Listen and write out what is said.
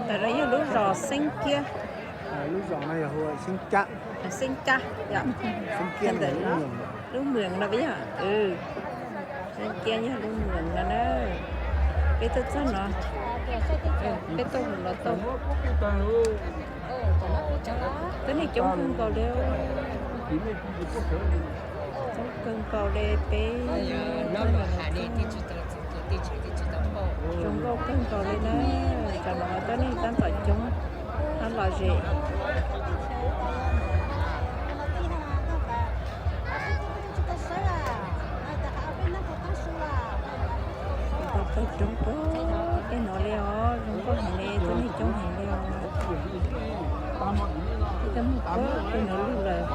Ntawm no yog lub zos Xeeb Kiab. Lub zos no yog hu Xeeb Kiab. Xeeb Kiab yom. Xeeb Kiab ntawm lub moos no yog. Xeeb Kiab yog lub moos no na. Peb tuaj txog no, peb tuaj mus no tau. Tuab neeg coob kawg nkaus li. Coob kawg nkaus li peb. Zoo nkauj kawg nkaus li na. Cov no tuab neeg tab tom coob, tab los zem. Tau pawg roob puag pem no li os, zoo nkauj heev li, tuab neeg coob heev li os. Peb twb mus puag pem no lug lawm.